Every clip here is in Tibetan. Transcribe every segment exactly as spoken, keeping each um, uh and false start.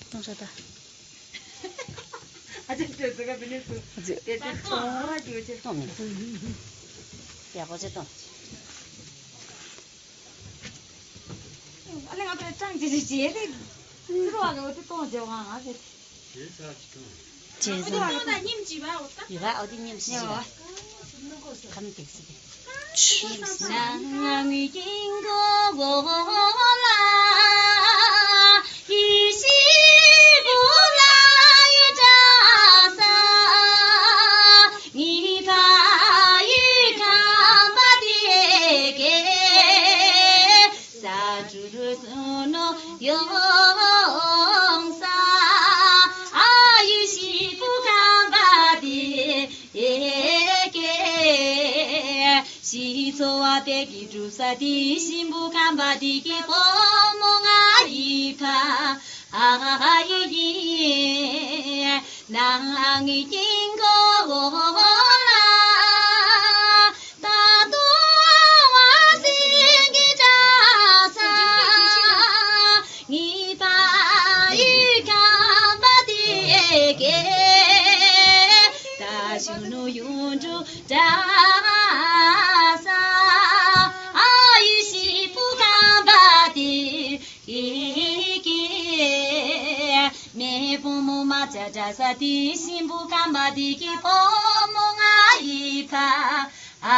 གཏོང་ཤོག་ད། ཨ་ཅག་ཅག་ཟེར་ག་བི་ནི་སུ། ཨ་ཅག་དེ་དེ་གཏོང་ར་རྒྱུ་ཆེ། གཏོང་མི། ཡག་པོ་ཅིག་གཏོང་། ཨ་ལེ་ང་ཚོའི་ཀྲང་ཅི་ཅི་བྱས་ཏེ། ཕྱི་རོ་བ་གི་འོ་དེ་གཏོང་བྱེད་བ་ང་ཟེར། ཅེས་ཟེར། ཡོད་པ་འོ་དེ་མཉམ་ཞིག་ཁམས་དེ་སི་དེ། ཁམས་དེ་སི་དེ། ཞི་འཚོ་བ་དེ་གི་གྲུབ་ས་དེ་ཤིང་བུ་ཁམས་པ་དེ་གི་བུ་མོ་ང་ཡི་ཕ་ཨ་ཡི་ཡི་ནང་གི་ཀིང་གོ་ལ། ད་དུང་བ་སིང་གི་གྲྭ་ས་ངི་པ་ཡི་ཁམས་པ་དེ་གེ། ད་ཤུ་ནུ་ཡུན་དུ་གྲྭ་ས་ཨ་ཡི་ཤི་པུ་ཁམས་པ་དེ་གེ། མེ་བུ་མོ་མ་ཅ་གྲྭ་ས་དེ་ཤིང་བུ་ཁམས་པ་དེ་གི་བུ་མོ་ང་ཡི་ཕ་ཨ་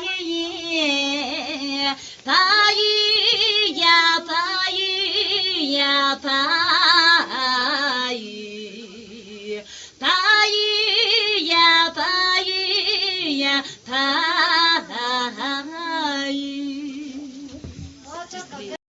ཡི་ཡི་ཕ་ཡི་ཡ།